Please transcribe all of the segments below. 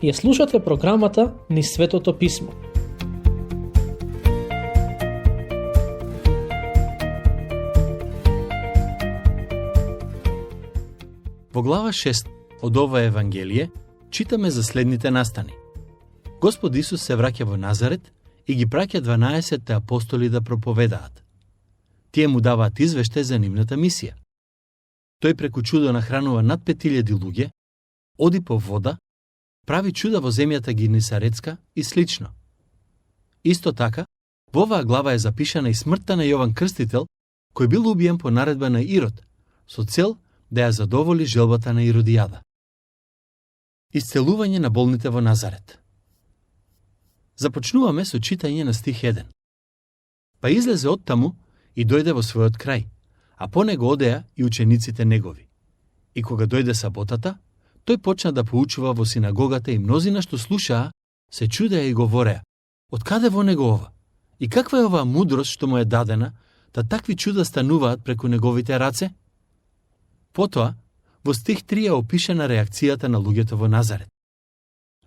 Ја слушате програмата Низ Светото Писмо. Во глава 6 од ова Евангелие читаме за следните настани. Господ Исус се враќа во Назарет и ги праќа 12 апостоли да проповедаат. Тие му даваат извештај за нивната мисија. Тој преку чудо нахранува над 5000 луѓе, оди по вода, прави чуда во земјата Генесаретска и слично. Исто така, во оваа глава е запишана и смртта на Јован Крстител, кој бил убиен по наредба на Ирод, со цел да ја задоволи желбата на Иродијада. Исцелување на болните во Назарет. Започнуваме со читање на стих 1. Па излезе од таму и дојде во својот крај, а по него одеа и учениците негови. И кога дојде саботата, тој почна да поучува во синагогата и мнозина што слушаа, се чудеа и говореа: откаде во него ова? И каква е оваа мудрост што му е дадена, да такви чуда стануваат преку неговите раце? Потоа, во стих 3 е опишена реакцијата на луѓето во Назарет.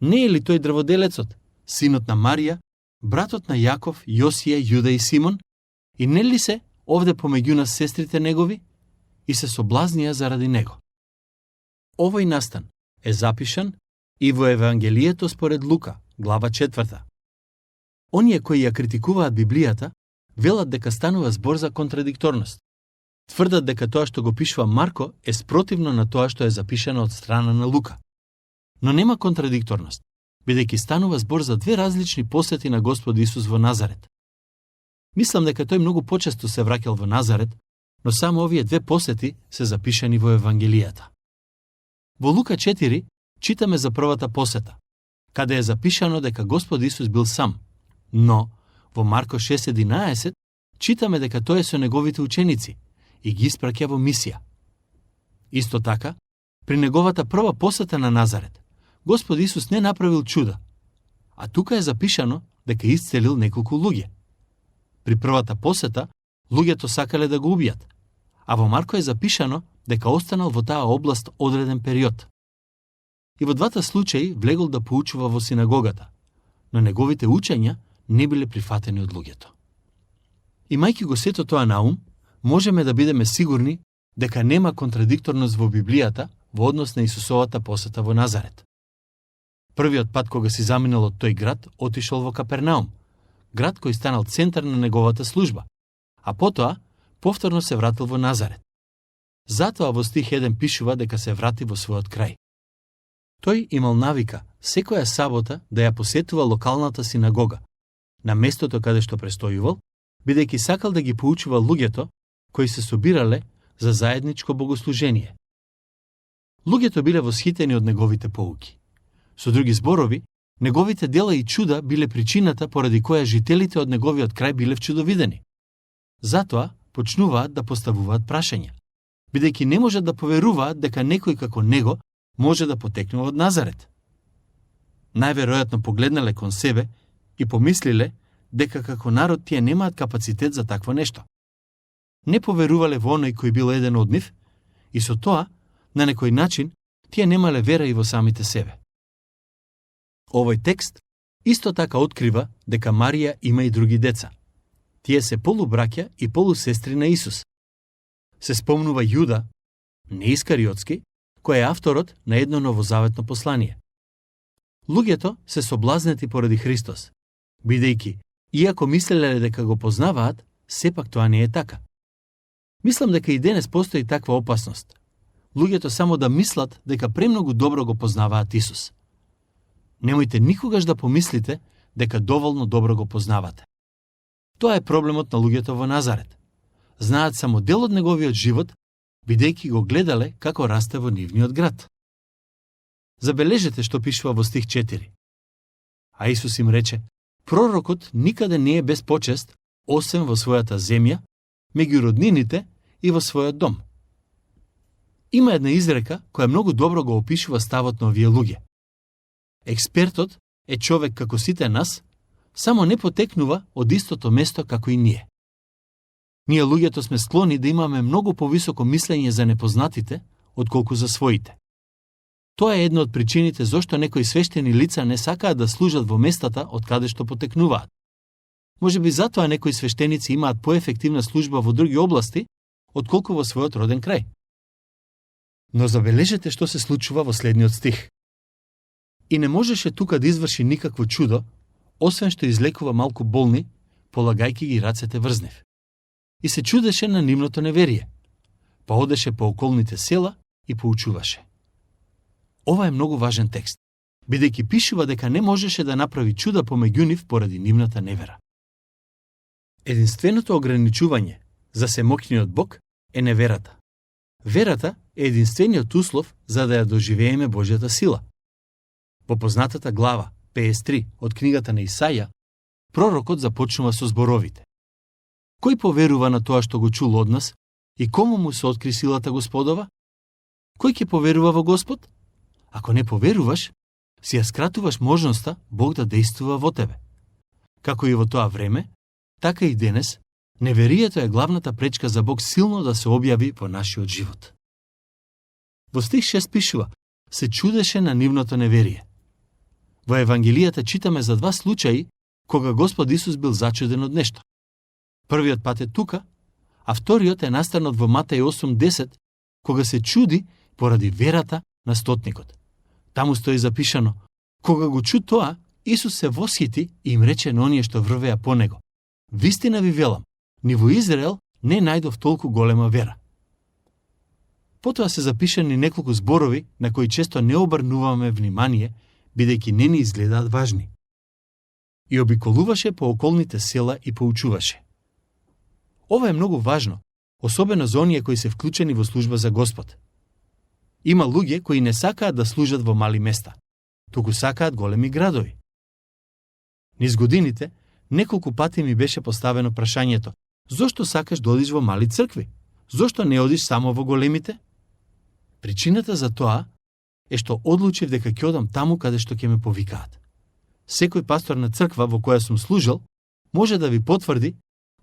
Не е ли тој дрводелецот, синот на Марија, братот на Јаков, Јосија, Јуда и Симон? И не ли се овде помеѓу нас сестрите негови? И се соблазнија заради него. Овој настан е запишан и во Евангелието според Лука, глава 4. Оние кои ја критикуваат Библијата, велат дека станува збор за контрадикторност. Тврдат дека тоа што го пишува Марко е спротивно на тоа што е запишано од страна на Лука. Но нема контрадикторност, бидејќи станува збор за две различни посети на Господ Исус во Назарет. Мислам дека тој многу почесто се враќал во Назарет, но само овие две посети се запишани во Евангелијата. Во Лука 4 читаме за првата посета, каде е запишано дека Господ Исус бил сам, но во Марко 6:11 читаме дека тој е со неговите ученици и ги испраќа во мисија. Исто така, при неговата прва посета на Назарет, Господ Исус не направил чуда, а тука е запишано дека исцелил неколку луѓе. При првата посета, луѓето сакале да го убијат, а во Марко е запишано дека останал во таа област одреден период. И во двата случаи влегол да поучува во синагогата, но неговите учења не биле прифатени од луѓето. Имајќи го сето тоа на ум, можеме да бидеме сигурни дека нема контрадикторност во Библијата во однос на Исусовата посета во Назарет. Првиот пат кога си заминал од тој град, отишол во Капернаум, град кој станал центар на неговата служба, а потоа повторно се вратил во Назарет. Затоа во стих 1 пишува дека се врати во својот крај. Тој имал навика секоја сабота да ја посетува локалната синагога, на местото каде што престојувал, бидејќи сакал да ги поучува луѓето кои се собирале за заедничко богослужение. Луѓето биле восхитени од неговите поуки. Со други зборови, неговите дела и чуда биле причината поради која жителите од неговиот крај биле вчудовидени. Затоа почнуваат да поставуваат прашања, бидејќи не можат да поверуваат дека некој како него може да потекнува од Назарет. Најверојатно погледнале кон себе и помислиле дека како народ тие немаат капацитет за такво нешто. Не поверувале во оној кој бил еден од нив и со тоа, на некој начин, тие немале вера и во самите себе. Овој текст исто така открива дека Марија има и други деца. Тие се полубраќа и полусестри на Исус. Се спомнува Јуда, не Искариотски, кој е авторот на едно новозаветно послание. Луѓето се соблазнети поради Христос, бидејќи, иако мислеле дека го познаваат, сепак тоа не е така. Мислам дека и денес постои таква опасност. Луѓето само да мислат дека премногу добро го познаваат Исус. Немојте никогаш да помислите дека доволно добро го познавате. Тоа е проблемот на луѓето во Назарет. Знаат само дел од неговиот живот, бидејќи го гледале како расте во нивниот град. Забележете што пишува во стих 4. А Исус им рече: пророкот никаде не е без почест, освен во својата земја, меѓу роднините и во својот дом. Има една изрека која многу добро го опишува ставот на овие луѓе. Експертот е човек како сите нас, само не потекнува од истото место како и ние. Ние луѓето сме склони да имаме многу повисоко мислење за непознатите, отколку за своите. Тоа е една од причините зошто некои свештени лица не сакаат да служат во местата од каде што потекнуваат. Можеби затоа некои свештеници имаат поефективна служба во други области, отколку во својот роден крај. Но забележете што се случува во следниот стих. И не можеше тука да изврши никакво чудо, освен што излекува малку болни, полагајќи ги рацете врз нив. И се чудеше на нивното неверие, па одеше по околните села и поучуваше. Ова е многу важен текст, бидејќи пишува дека не можеше да направи чуда помеѓу нив поради нивната невера. Единственото ограничување за семокниот Бог е неверата. Верата е единствениот услов за да ја доживееме Божјата сила. Во познатата глава 53 од книгата на Исаја, пророкот започнува со зборовите. Кој поверува на тоа што го чул од нас и кому му се откри силата Господова? Кој ќе поверува во Господ? Ако не поверуваш, си ја скратуваш можноста Бог да действува во тебе. Како и во тоа време, така и денес, неверието е главната пречка за Бог силно да се објави во нашиот живот. Во стих 6 пишува, се чудеше на нивното неверие. Во Евангелијата читаме за два случаи кога Господ Исус бил зачуден од нешто. Првиот пат е тука, а вториот е настанот во Матеј 8:10, кога се чуди поради верата на стотникот. Таму стои запишано, кога го чу тоа, Исус се восхити и им рече на оние што врвеа по него. Вистина ви велам, ни во Израел не најдов толку голема вера. Потоа се запишани неколку зборови на кои често не обрнуваме внимание, бидејќи не ни изгледаат важни. И обиколуваше по околните села и поучуваше. Ова е многу важно, особено за оние кои се вклучени во служба за Господ. Има луѓе кои не сакаат да служат во мали места, туку сакаат големи градови. Низ годините, неколку пати ми беше поставено прашањето: зошто сакаш да одиш во мали цркви? Зошто не одиш само во големите? Причината за тоа е што одлучив дека ќе одам таму каде што ќе ме повикаат. Секој пастор на црква во која сум служил може да ви потврди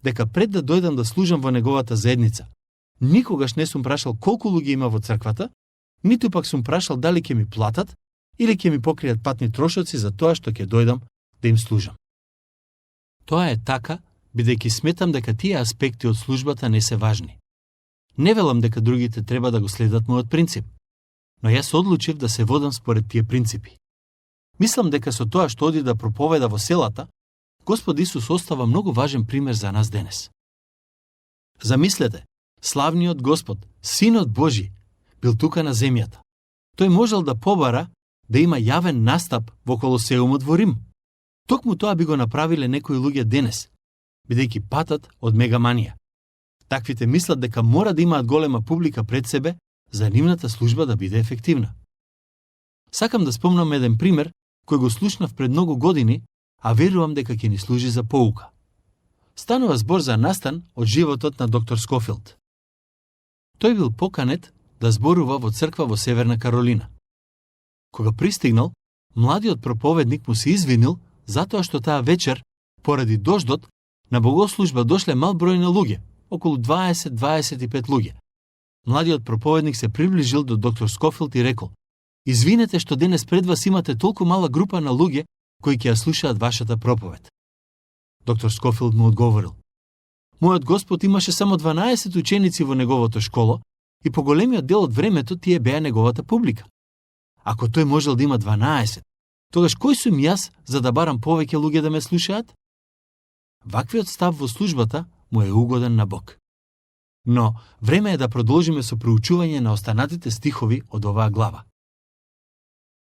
дека пред да дојдам да служам во неговата заедница, никогаш не сум прашал колку луѓе има во црквата, ниту пак сум прашал дали ќе ми платат или ќе ми покријат патни трошоци за тоа што ќе дојдам да им служам. Тоа е така, бидејќи сметам дека тие аспекти од службата не се важни. Не велам дека другите треба да го следат мојот принцип, но јас одлучив да се водам според тие принципи. Мислам дека со тоа што оди да проповеда во селата, Господ Исус остава многу важен пример за нас денес. Замислете, славниот Господ, Синот Божи, бил тука на земјата. Тој можел да побара да има јавен настап во Колосеумот во Рим. Токму тоа би го направиле некои луѓе денес, бидејќи патат од мегаманија. Таквите мислат дека мора да имаат голема публика пред себе за нивната служба да биде ефективна. Сакам да спомнам еден пример кој го слушнав пред многу години, а верувам дека ќе ни служи за поука. Станува збор за настан од животот на доктор Скофилд. Тој бил поканет да зборува во црква во Северна Каролина. Кога пристигнал, младиот проповедник му се извинил затоа што таа вечер, поради дождот, на богослужба дошле мал број на луѓе, околу 20-25 луѓе. Младиот проповедник се приближил до доктор Скофилд и рекол: "Извинете што денес пред вас имате толку мала група на луѓе кои ќе ја слушаат вашата проповед." Доктор Скофилд му одговорил: "Мојот Господ имаше само 12 ученици во неговото школо и по големиот дел од времето тие беа неговата публика. Ако тој можел да има 12, тогаш кој сум јас за да барам повеќе луѓе да ме слушаат?" Ваквиот став во службата му е угоден на Бог. Но време е да продолжиме со проучување на останатите стихови од оваа глава.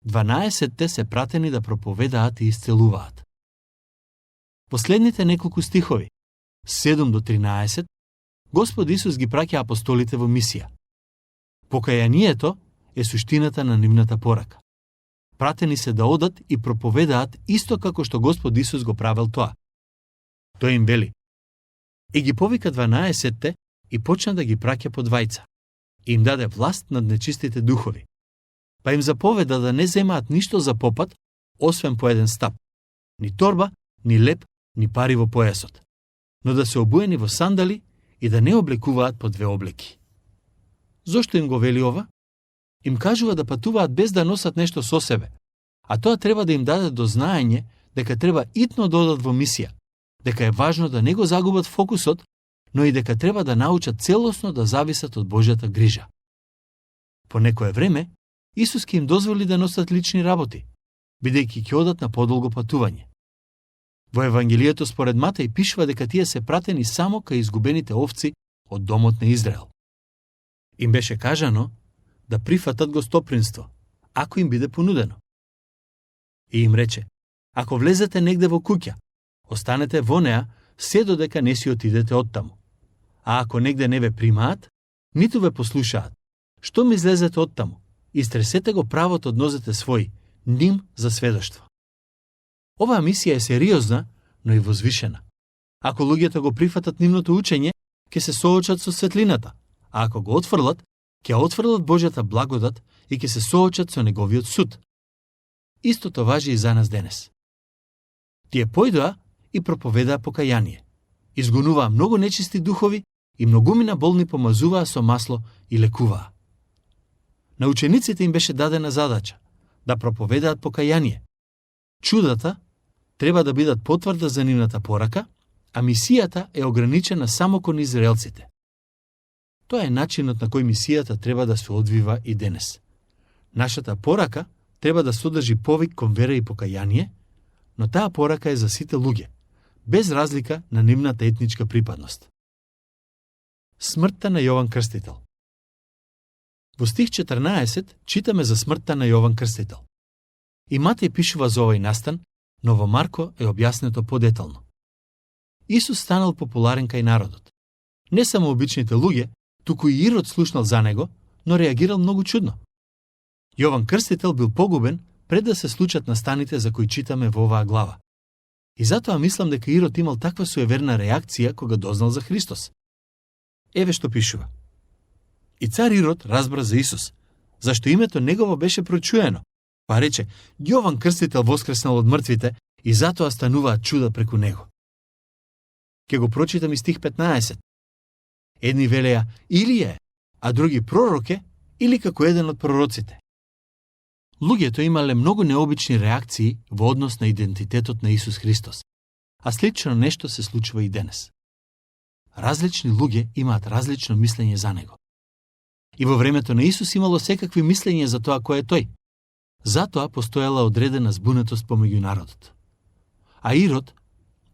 12-те се пратени да проповедаат и исцелуваат. Последните неколку стихови, 7 до 13, Господ Исус ги праќа апостолите во мисија. Покајанието е суштината на нивната порака. Пратени се да одат и проповедаат исто како што Господ Исус го правел тоа. Тој им вели: "И ги повика 12-те и почна да ги праќа по двајца. Им даде власт над нечистите духови. Па им заповеда да не земаат ништо за попат, освен по еден стап, ни торба, ни леп, ни пари во појасот, но да се обуени во сандали и да не облекуваат по две облеки." Зошто им го вели ова? им кажува да патуваат без да носат нешто со себе, а тоа треба да им даде до знаење дека треба итно да одат во мисија, дека е важно да не го загубат фокусот, но и дека треба да научат целосно да зависат од Божјата грижа. По некое време, Исус ќе им дозволи да носат лични работи, бидејќи ќе одат на подолго патување. Во Евангелието според Матеј пишува дека тие се пратени само кај изгубените овци од домот на Израел. Им беше кажано да прифатат гостопринство, ако им биде понудено. И им рече, ако влезете негде во куќа, останете во неа се додека не си отидете оттаму. А ако негде не ве примаат, ниту ве послушаат, што ми излезете оттаму, истресете го правот од нозете своји, ним за сведоштво. Оваа мисија е сериозна, но и возвишена. Ако луѓето го прифатат нивното учење, ќе се соочат со светлината, а ако го отфрлат, ќе отфрлат Божјата благодат и ќе се соочат со неговиот суд. Истото важи и за нас денес. Тие појдоа и проповедаа покаяние. Изгонуваа многу нечисти духови и многумина болни помазуваа со масло и лекуваа. На учениците им беше дадена задача да проповедаат покаяние. Чудата треба да бидат потврда за нивната порака, а мисијата е ограничена само кон израелците. Тоа е начинот на кој мисијата треба да се одвива и денес. Нашата порака треба да содржи повик кон вера и покаяние, но таа порака е за сите луѓе, без разлика на нивната етничка припадност. Смртта на Јован Крстител. Во стих 14 читаме за смртта на Јован Крстител. И Матеј пишува за овој настан, но во Марко е објаснето подетално. Исус станал популарен кај народот. Не само обичните луѓе, туку и Ирод слушнал за него, но реагирал многу чудно. Јован Крстител бил погубен пред да се случат настаните за кои читаме во оваа глава. И затоа мислам дека Ирод имал таква суеверна реакција кога дознал за Христос. Еве што пишува. И цар Ирод разбра за Исус, зашто името негово беше прочуено, па рече, Јован Крстител воскреснал од мртвите и затоа стануваат чуда преку него. Ке го прочитам и стих 15. Едни велеа Илија, а други пророке или како еден од пророците. Луѓето имале многу необични реакции во однос на идентитетот на Исус Христос, а слично нешто се случува и денес. Различни луѓе имаат различно мислење за него. И во времето на Исус имало секакви мислења за тоа кој е тој. Затоа постоела одредена збунетост помеѓу народот. А Ирод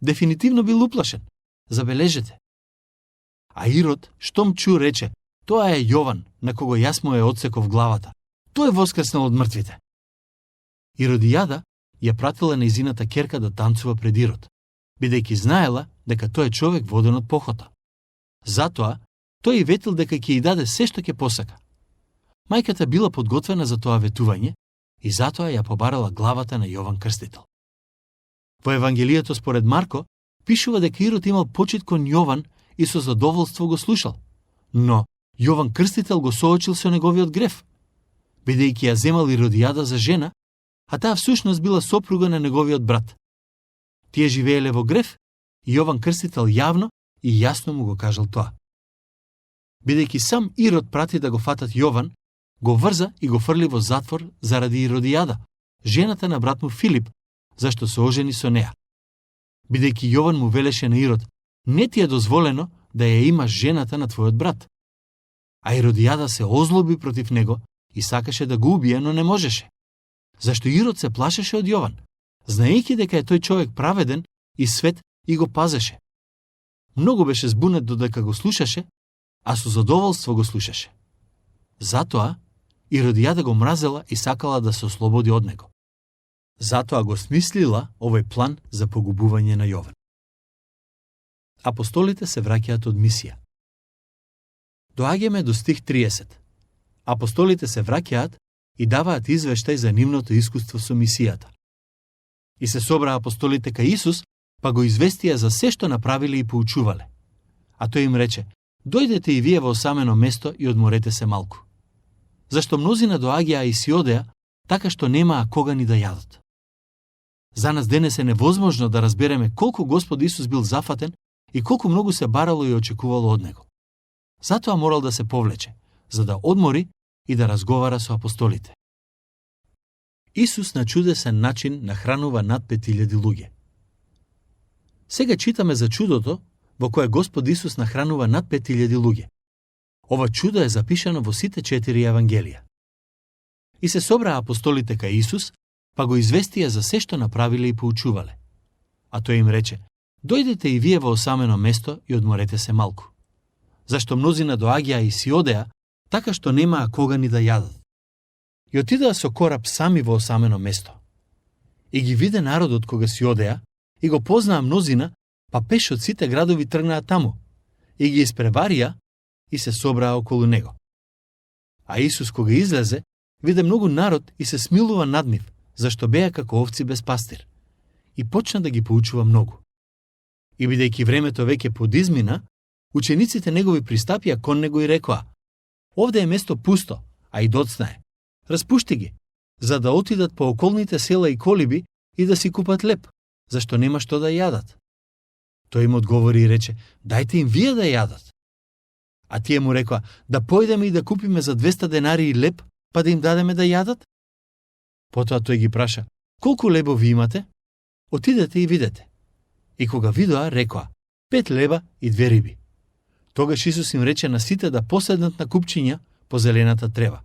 дефинитивно бил уплашен. Забележете. А Ирод, штом чу, рече, тоа е Јован, на кого јас му е одсеков главата. Тој е воскреснал од мртвите. Иродијада ја пратила нејзината керка да танцува пред Ирод, бидејќи знаела дека тој е човек воден од похота. Затоа, тој и ветил дека ќе ја даде се што ќе посака. Мајката била подготвена за тоа ветување и затоа ја побарала главата на Јован Крстител. Во Евангелието според Марко пишува дека Ирод имал почит кон Јован и со задоволство го слушал, но Јован Крстител го соочил со неговиот греф, бидејќи ја земал Иродијада за жена, а таа всушност била сопруга на неговиот брат. Тие живееле во греф и Јован Крстител јавно и јасно му го кажал тоа. Бидејќи сам Ирод прати да го фатат Јован, го врза и го фрли во затвор заради Иродијада, жената на брат му Филип, зашто се ожени со неа. Бидејќи Јован му велеше на Ирод, не ти е дозволено да ја имаш жената на твојот брат. А Иродијада се озлоби против него и сакаше да го убие, но не можеше. Зашто Ирод се плашеше од Јован, знаејќи дека е тој човек праведен и свет и го пазеше. Многу беше збунет додека го слушаше, а со задоволство го слушаше. Затоа Иродијада го мразела и сакала да се ослободи од него. Затоа го смислила овој план за погубување на Јован. Апостолите се враќаат од мисија. Доаѓаме до стих 30. Апостолите се враќаат и даваат извештај за нивното искуство со мисијата. И се собраа апостолите кај Исус, па го известија за се што направиле и поучувале. А тој им рече, дојдете и вие во осамено место и одморете се малку. Зашто мнозина доаѓаа и си одеа, така што немаа кога ни да јадат. За нас денес е невозможно да разбереме колку Господ Исус бил зафатен и колку многу се барало и очекувало од него. Затоа морал да се повлече, за да одмори и да разговара со апостолите. Исус на чудесен начин нахранува над 5000 луѓе. Сега читаме за чудото во кое Господ Исус нахранува над 5000 луѓе. Ова чудо е запишано во сите 4 евангелија. И се собраа апостолите кај Исус, па го известија за се што направиле и поучувале. А тој им рече: дојдете и вие во осамено место и одморете се малку. Зашто мнозина доаѓаа и си одеа, така што немаа кога ни да јадат. И отидаа со кораб сами во осамено место. И ги виде народот кога си одеа, и го познаа мнозина, па пеш од сите градови тргнаа таму, и ги испреварија и се собраа околу него. А Исус кога излезе, виде многу народ и се смилува над нив, зашто беа како овци без пастир, и почна да ги поучува многу. И бидејќи времето веќе подизмина, учениците негови пристапија кон него и рекоа: овде е место пусто, а и доцна е. Распушти ги, за да отидат по околните села и колиби и да си купат леп, зашто нема што да јадат. Тој им одговори и рече: дајте им вие да јадат. А тие му рекоа: да појдеме и да купиме за 200 денари леп, па да им дадеме да јадат? Потоа тој ги праша: колку лебови имате? Отидете и видете. И кога видоа, рекоа: 5 леба и 2 риби. Тогаш Исус им рече на сите да поседнат на купчиња по зелената трева.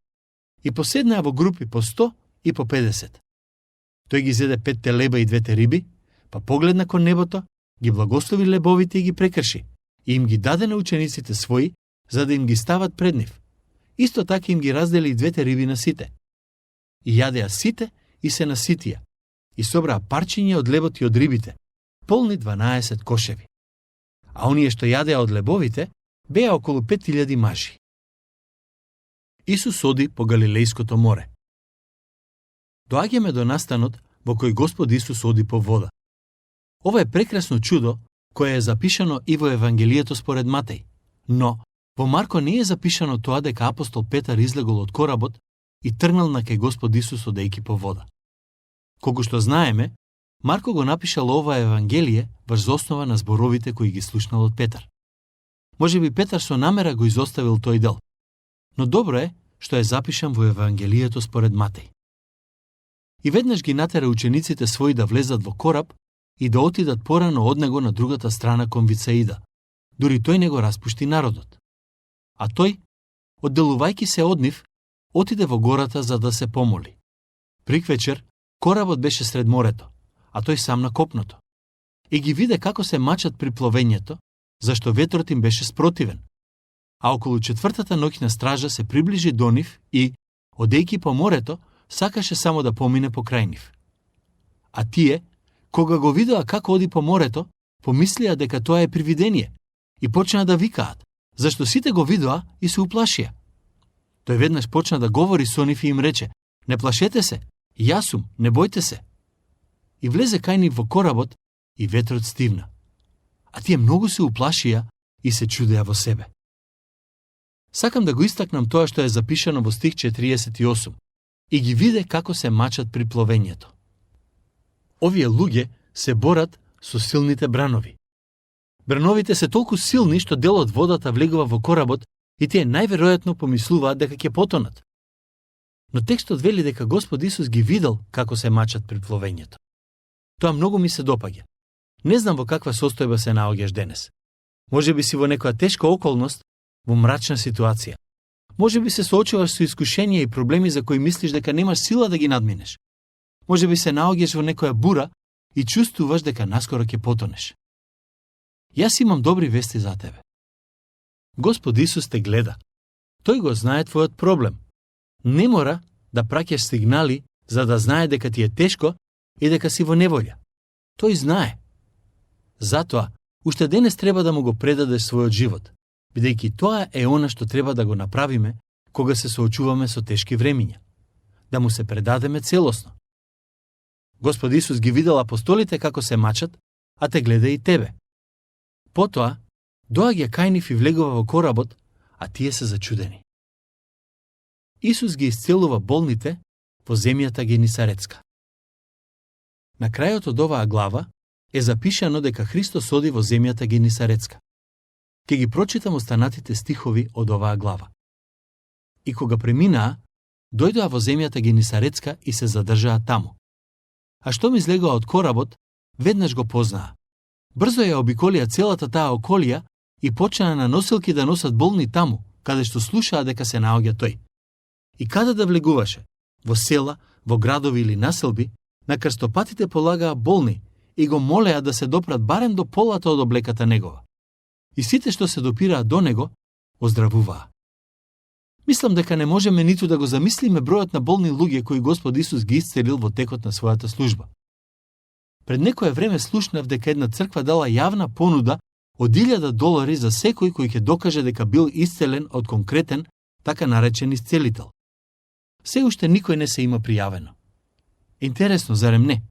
И поседнаа во групи по 100 и по 50. Тој ги зеде 5 леба и 2 риби, па погледна кон небото, ги благослови лебовите и ги прекрши, и им ги даде на учениците своји, за да им ги стават пред нив. Исто така им ги раздели и 2 риби на сите. И јадеа сите и се наситија, и собраа парчиња од лебот и од рибите, полни 12 кошеви. А оние што јадеа од лебовите, беа околу 5000 мажи. Исус оди по Галилејското море. Доаѓаме до настанот во кој Господ Исус оди по вода. Ова е прекрасно чудо кое е запишано и во Евангелието според Матеј, но во Марко не е запишано тоа дека апостол Петар излегол од коработ и тргнал на кај Господ Исус одејќи по вода. Колку што знаеме, Марко го напишал ова Евангелие врз основа на зборовите кои ги слушнал од Петар. Можеби Петар со намера го изоставил тој дел, но добро е што е запишан во Евангелието според Матеј. И веднаш ги натера учениците своји да влезат во кораб и да отидат порано од него на другата страна кон Вицеида. Дури тој не го распушти народот. А тој, одделувајќи се од нив, отиде во гората за да се помоли. Приквечер, коработ беше сред морето, а тој сам на копното. И ги виде како се мачат при пловењето, зашто ветрот им беше спротивен. А околу 4-та ноќна стража се приближи до нив и, одејќи по морето, сакаше само да помине покрај нив. А тие, кога го видоа како оди по морето, помислија дека тоа е привидение и почнаа да викаат, зашто сите го видоа и се уплашија. Тој веднаш почна да говори со нив и им рече: не плашете се, јас сум, не бојте се. И влезе кај нив во коработ и ветрот стивна. А тие многу се уплашија и се чудеа во себе. Сакам да го истакнам тоа што е запишано во стих 48. И ги виде како се мачат при пловењето. Овие луѓе се борат со силните бранови. Брановите се толку силни што дел од водата влегува во коработ и тие најверојатно помислуваат дека ќе потонат. Но текстот вели дека Господ Исус ги видел како се мачат при пловењето. Тоа многу ми се допаѓа. Не знам во каква состојба се наоѓаш денес. Може би си во некоја тешка околност, во мрачна ситуација. Може би се соочуваш со искушенија и проблеми за кои мислиш дека немаш сила да ги надминеш. Може би се наоѓаш во некоја бура и чувствуваш дека наскоро ќе потонеш. Јас имам добри вести за тебе. Господ Исус те гледа. Тој го знае твојот проблем. Не мора да праќаш сигнали за да знае дека ти е тешко и дека си во неволја. Тој знае. Затоа, уште денес треба да му го предадеш својот живот, бидејќи тоа е она што треба да го направиме кога се соочуваме со тешки времиња. Да му се предадеме целосно. Господ Исус ги видел апостолите како се мачат, а те гледа и тебе. Потоа, доаѓа кај нив и влегува во коработ, а тие се зачудени. Исус ги исцелува болните во земјата Генисаретска. На крајот од оваа глава е запишано дека Христос оди во земјата Генисаретска. Ке ги прочитам останатите стихови од оваа глава. и кога преминаа, дојдоа во земјата Генисарецка и се задржаа таму. А штом излегоа од коработ, веднаш го познаа. Брзо ја обиколија целата таа околија и почнаа на носилки да носат болни таму, каде што слушаа дека се наоѓа тој. И каде да влегуваше, во села, во градови или населби, на крстопатите полагаа болни и го молеа да се допрат барем до полата од облеката негова. И сите што се допираа до него, оздравуваа. Мислам дека не можеме ниту да го замислиме бројот на болни луѓе кои Господ Исус ги исцелил во текот на својата служба. Пред некое време слушнав дека една црква дала јавна понуда од $1000 за секој кој ќе докаже дека бил исцелен од конкретен, така наречен исцелител. Се уште никој не се има пријавено. Интересно, зарем не?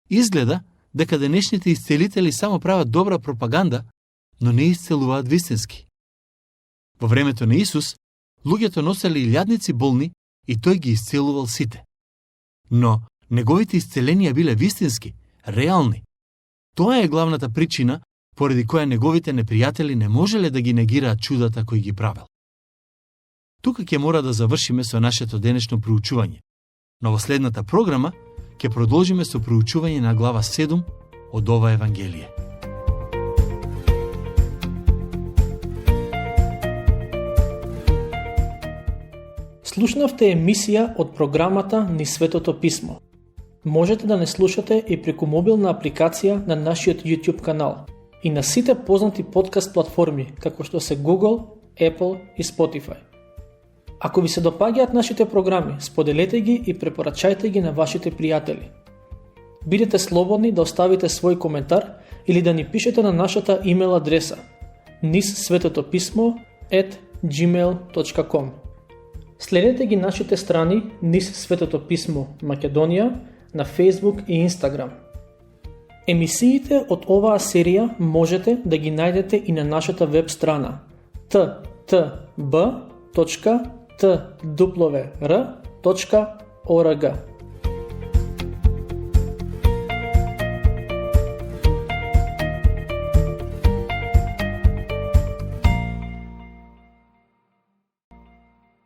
Изгледа дека денешните исцелители само прават добра пропаганда, но не исцелуваат вистински. Во времето на Исус, луѓето носели илјадници болни и тој ги исцелувал сите. Но неговите исцеленија биле вистински, реални. Тоа е главната причина поради која неговите непријатели не можеле да ги негираат чудата кои ги правел. Тука ќе мора да завршиме со нашето денешно проучување, но во следната програма ќе продолжиме со проучување на глава 7 од ова Евангелие. Слушнавте емисија од програмата Ни Светото Писмо. Можете да не слушате и преку мобилна апликација на нашиот YouTube канал и на сите познати подкаст платформи, како што се Google, Apple и Spotify. Ако ви се допаѓаат нашите програми, споделете ги и препорачајте ги на вашите пријатели. Бидете слободни да оставите свој коментар или да ни пишете на нашата имейл адреса nissvetotopismo@gmail.com. Следете ги нашите страни Низ Светото Писмо Македонија на Facebook и Instagram. Емисиите од оваа серија можете да ги најдете и на нашата веб страна ttb.twr.org.